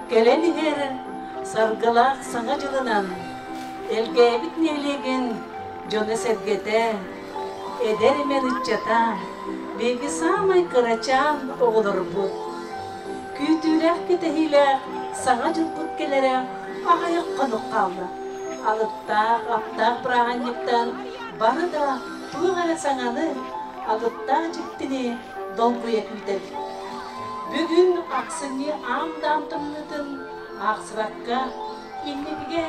Кэлэн иһэр саргылаах Саҥа дьылынан Элгээбит нэһилиэгин дьоно-сэргэтэ, эдэр эмэн ыччата, биһиги саамай кырачаан оҕолорбут. Күүтүүлээх кэтэһиилээх Саҥа дьылбыт кэлэрэ аҕыйах хонук хаалла. Алыптаах, аптаах бырааһынньыктан бары да туох эрэ саҥаны, алыптаах дьиктини долгуйа күүтэбит. Бүгүн ахсынньы аам-даам тымныытын аахсыбакка инникигэ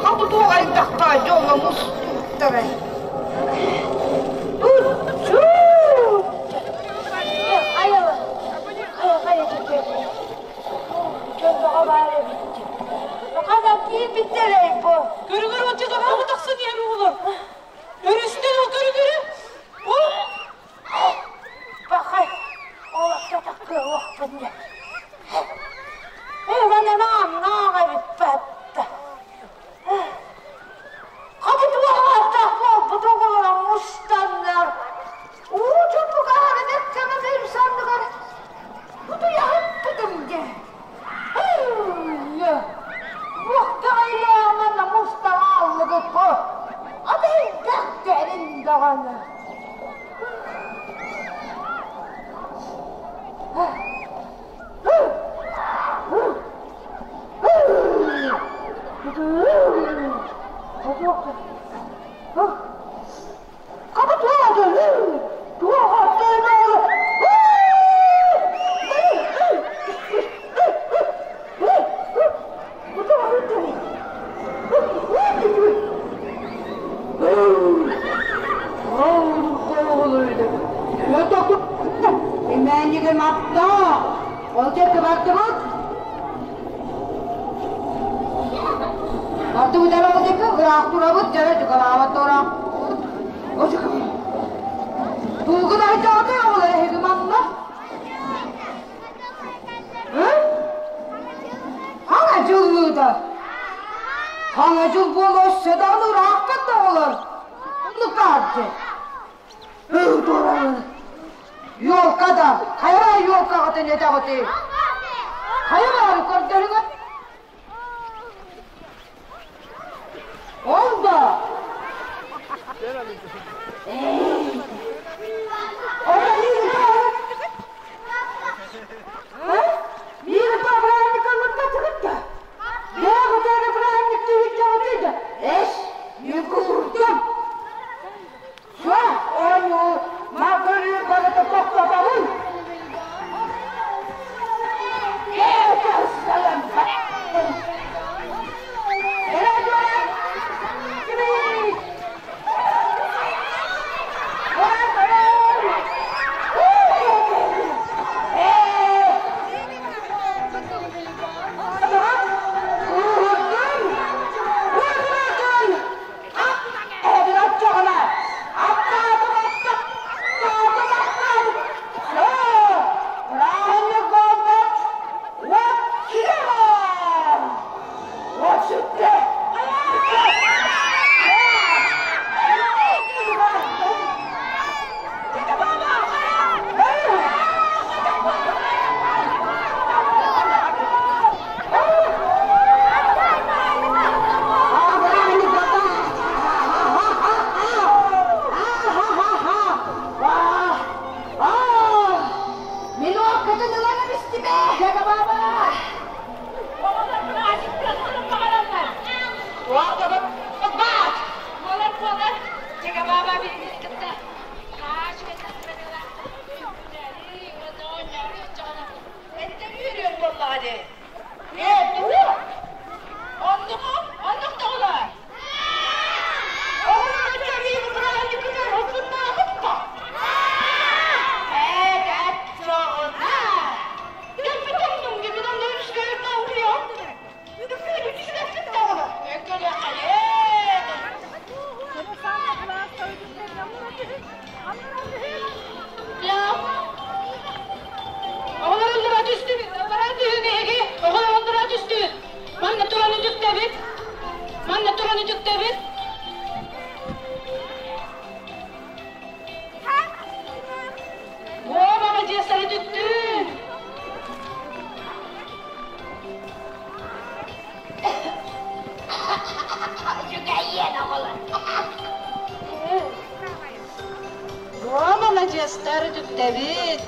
Хабытуох айдахха дьоно мустуктарай. Көрүгөр отче тоҕо тахсан иһэр оҕолор. Өрүстэн ол көрүгөрү. Бахай, олохтотох кыһуохпун Иванынан эбиппэт. Хабытуохтаах буолбут оҕолоро мустаннар. Уу чуппугаары бэккэҕэ санныгар утуйаһыппытым дии. Буохтаҕайаамана мустаҕааллыгыт бу. Атайдах даҕаны. үтүктэбит. Манна туран үтүктэбит. Буо маладьыастар үтүктүүн! Үчүгэйиэн оҕолор. Буо маладьыастар үтүктэбит.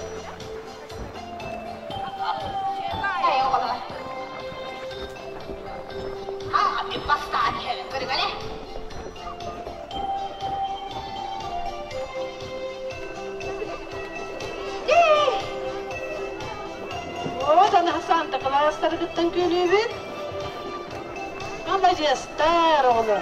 Эй оҕолор. Аа, мин бастаан иһэбин көрүҥ Вот аны Санта Клаустаргыттан күлүүбүт. Маладьыастар оҕолор.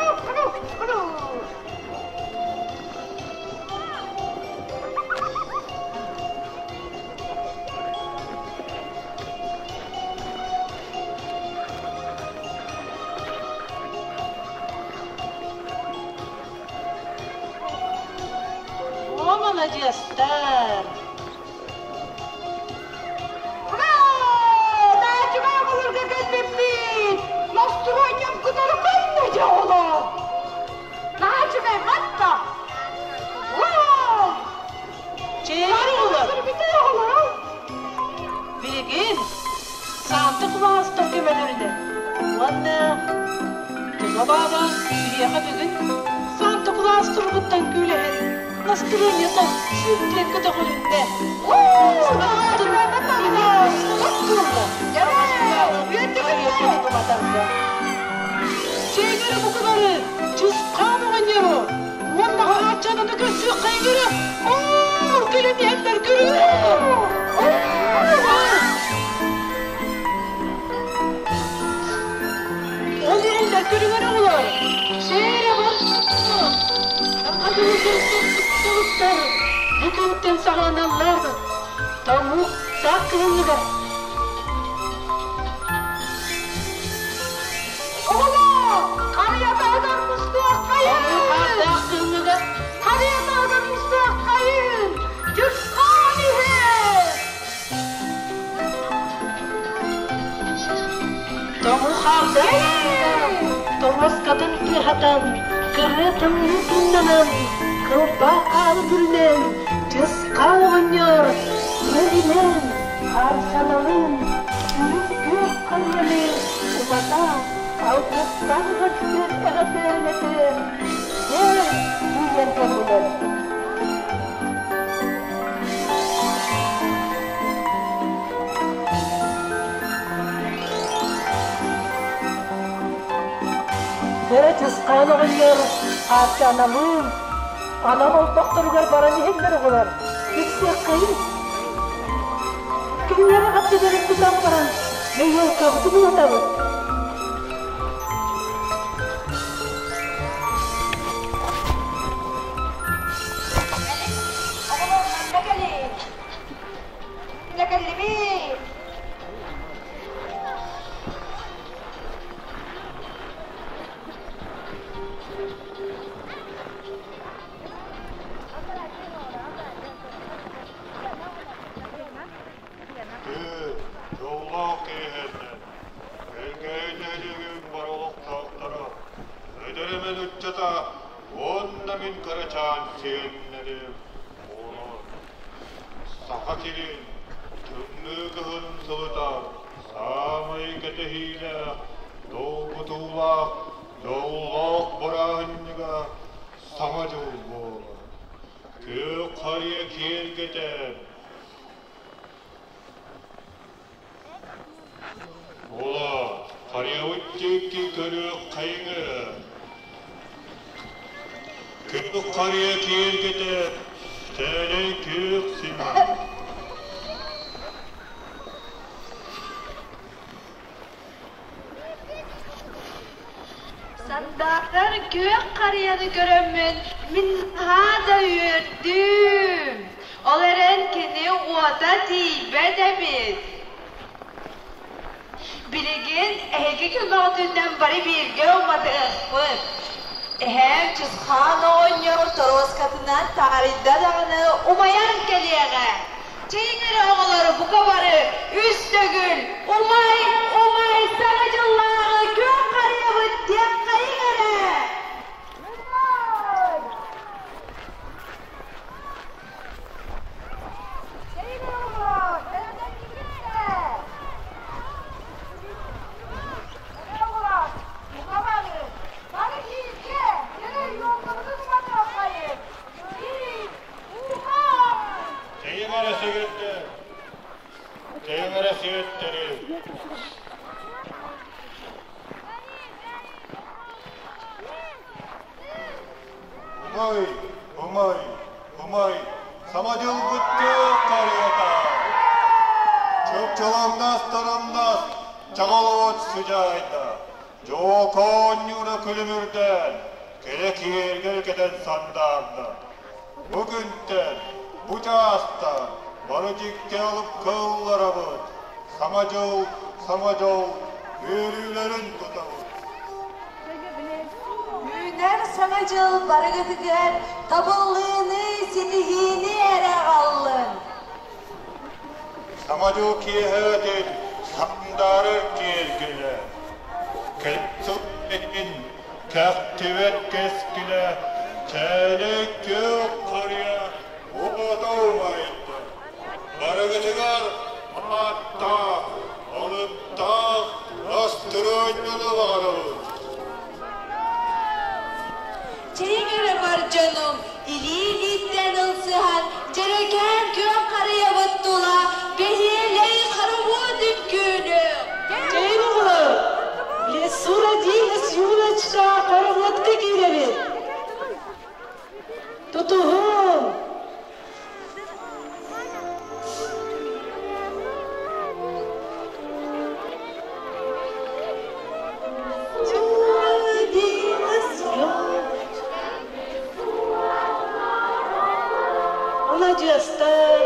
О, маладьыастар! Ура! Наачыга оҕолорго кэлбиппит! Настроением кытары ханна дьэ оҕолор? Наачыгай хатта! Ура! Чэйэр оҕолор! Оҕолор! Билигин Санта Клаустар көмөлөрүнэн уонна Тыга бааба биһиэхэ бүгүн Санта Клаус туругуттан күүлэһэн настырыанньата сүрдүөн көтөҕүлүннэ. Чэйгэрэ букулары, чысхаан оҕонньору уонна харааччананы көрсүөххэйгэрэ ол кэлэн иһэллэр көрүҥ! Ол иһэллэр көрүҥэр оҕолор! Сээрэ бар! Бу күнтэн саҕаланаллар. Тоҥук саах кыһыллыгар. Оҕолор, харыйатааҕар мустуоххайын! Тоҥук кыһыллыгар. Харыйатааҕар мустуоххайын! Чысхаан иһэ! Тоҥук хаардаах торуоскатын тыаһатан, кырыа тымныы туннанан, кылбаа хаалы бүрүнэн, чысхаан оҕонньор үөрүнэн, харсаналын, үрүҥ күөх харыйаны умата алгыстаах өттүн эҕэрдэлэтэ, дьэ, тиийэн кэллилэр. Дьэ, Чысхаан оҕонньор Ааччааналыын анал олбохторугар баран иһэллэр оҕолор. Үксүөххэйин. Кинилэр аттыларын тутан баран, мөйүөлкэбитин уотабыт. Оҕолор манна кэлин. Манна кэллибит. Дьоллоох киэһэннэн, Элгээйи нэһилиэгин бары олохтоохторо, эдэр-эмэн ыччата уонна мин кырачаан сиэннэрим оҕолор. Саха сирин тымныы кыһын сылытар саамай кэтэһиилээх, долгутуулаах, дьоллоох бырааһынньыга Саҥа дьыл буолар. Күөх харыйа киэргэтэр. Уола, харыйабыт диэки көрүөххэйиҥ эрэ. Күөх харыйа киэргэтэр, сээлэй күөх симэх. Сандаатар күөх харыйаны көрөммүн мин наһаа да үөрдүм. Ол эрэн кини уота тиийбэт эбит. Билигин эһиги көмөҕүтүнэн бары бииргэ уматыахпыт. Эһээм Чысхаан оҕонньор торуоскатынан таарыйда даҕаны умайан кэлиэҕэ. Чэйиҥ эрэ оҕолору бука бары үс төгүл умай, умай саҥа дьыллааҕы күөх харыйабыт! сиэттэрим. Умай, умай, умай, саҥа дьылбыт күөх харыйата. Чыпчылаҥнас тарамнас, чаҕыл от сыдьаайда. Дьуока оонньуура күлүмүрдээн, кэрэ киэргэл кэтэн сандаарда. Бу күнтэн, бу чаастан бары дьикти алыпка ылларабыт, Саҥа дьыл, саҥа дьол үөрүүлэрин тутабыт. Үүнэр Саҥа дьыл барыгытыгар табыллыыны, ситиһиини эрэ аҕаллын! Саҥа дьыл киэһээтин сандаарар киэргэлэ, кэлсыл этин кэхтибэт кэскилэ, чээлэй күөх харыйа уота умайда. Барыгытыгар ааттаах, алыптаах настырыанньаны баҕарабыт. Чэйиҥ эрэ бар дьонум, илии-илииттэн ылсыһан, дьэрэкээн күөх харыйабыт тула бэһиэлэй хоровод үҥкүүнү! Чэйиҥ оҕолор, в лесу родилась юночка, хороводка киирэбит. Тутуһуҥ! Маладьыастар!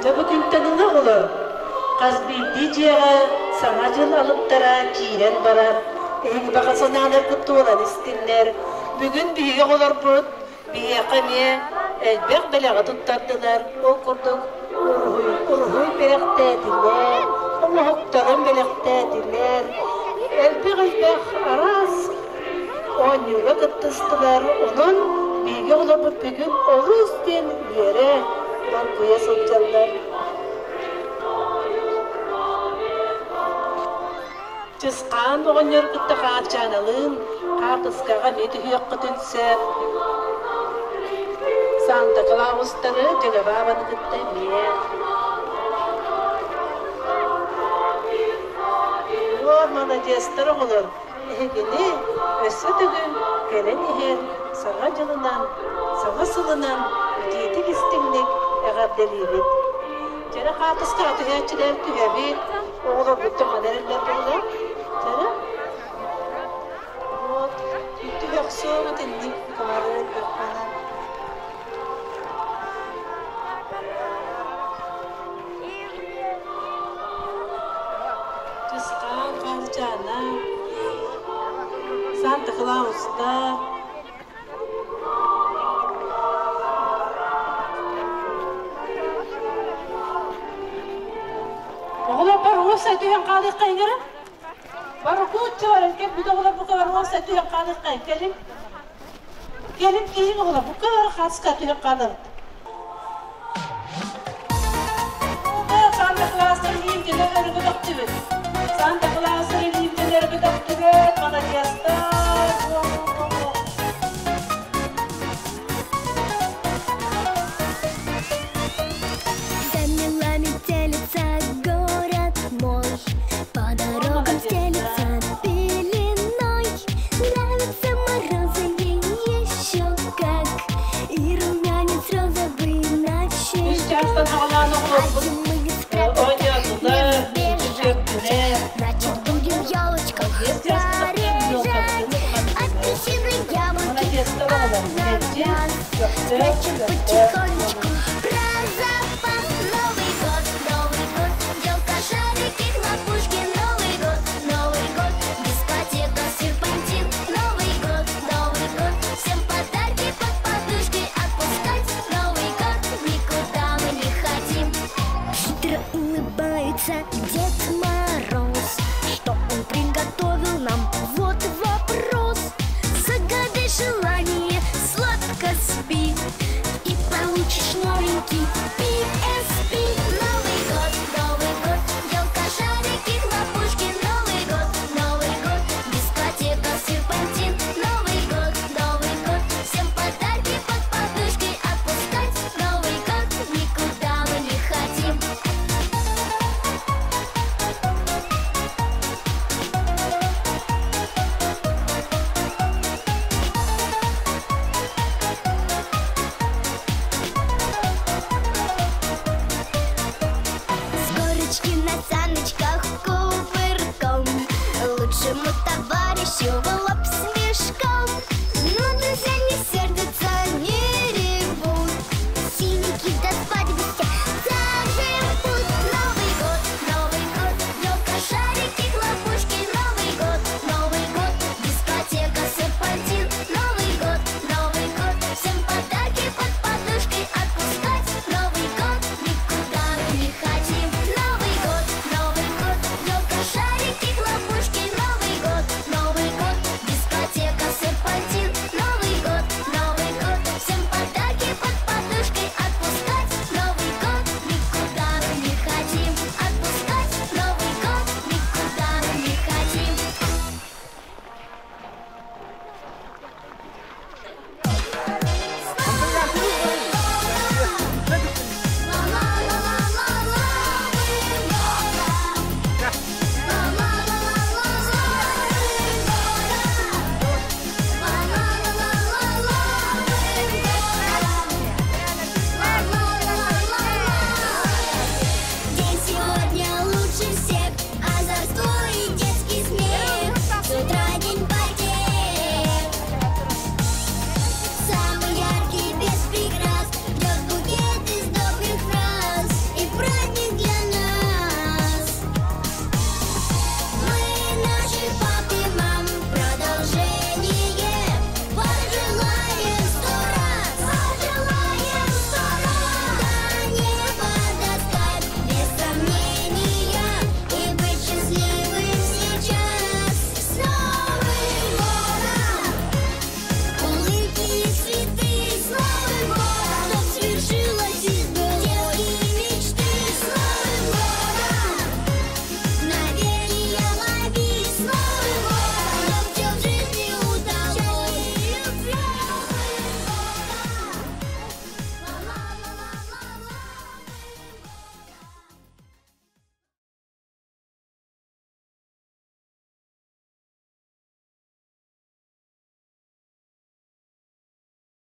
Дьэ бу күнтэн ыла оҕолор хас биирдии дьиэҕэ Саҥа дьыл алыптара киирэн барар, эһиги баҕа санааларгыт туолан истиннэр. Бүгүн биһиги оҕолорбут биһиэхэ эмиэ элбэх бэлэҕи туттардылар. Ол курдук уруһуй, уруһуй бэлэхтээтилэр, оҥоһуктарын бэлэхтээтилэр, элбэх-элбэх араас оонньууга кыттыстылар. Онон биһиги оҕолорбут бүгүн олус диэн үөрэ, долгуйа сылдьаллар. Чысхаан оҕонньор кытта Хаарчааналыын хаартыскаҕа эмиэ түһүөххүтүн сөп. Санта Клаустары Дьөгөбаабаны кытта эмиэ. Уо, маладьыастар оҕолор, эһигини өссө төгүл кэлэн иһэр Саҥа дьылынан, Саҥа сылынан итиитик-истиҥник эҕэрдэлиибит. Дьэрэ хаартыскаҕа түһээччилэр түһэбит, оҕолорбут тоҥон эрэллэр буолар. Дьэрэ вот түһэ охсуоҕут инник комары өлбөххөнө. Чысхаан Хаарчаана, Санта Клаустар, Оҕолор баруоса түһэн хаалыахха иҥэрэ. Барукуучча баран кэлбит оҕолор бука баруоса түһэн хаалыахха кэлин. Кэлин киһиҥ оҕолор бука бары хааска түһэн хаалабыт. Санта Клаустар илиимтэн өргө төхтүбүт. Санта Клаустар илиимтэн өргө төхтүбүт. Маладьыастар. Замела метелица город мой, По дорогам стелется пеленой. Нравятся морозы ей еще как, И румянец розовый на Үс чаастан щеках. аҕалаан А оҕолорбут зимы не спрятаться, не оонньоотулар, сбежать. үтүөктүлэр. Значит, будем елочку Биэс чааска заряжать. Апельсины, яблоки, Маладьыастар оҕолор. Мэлдьи ананас. көхтөөх, Спрячем көхтөөх потихонечку про запас. Новый год, Новый год, елка, шарики, хлопушки. Новый год, Новый год, дискотека, серпантин. Новый год, Новый год, всем подарки под подушки. Отпускать Новый год никуда мы не хотим. Хитро Улыбаться.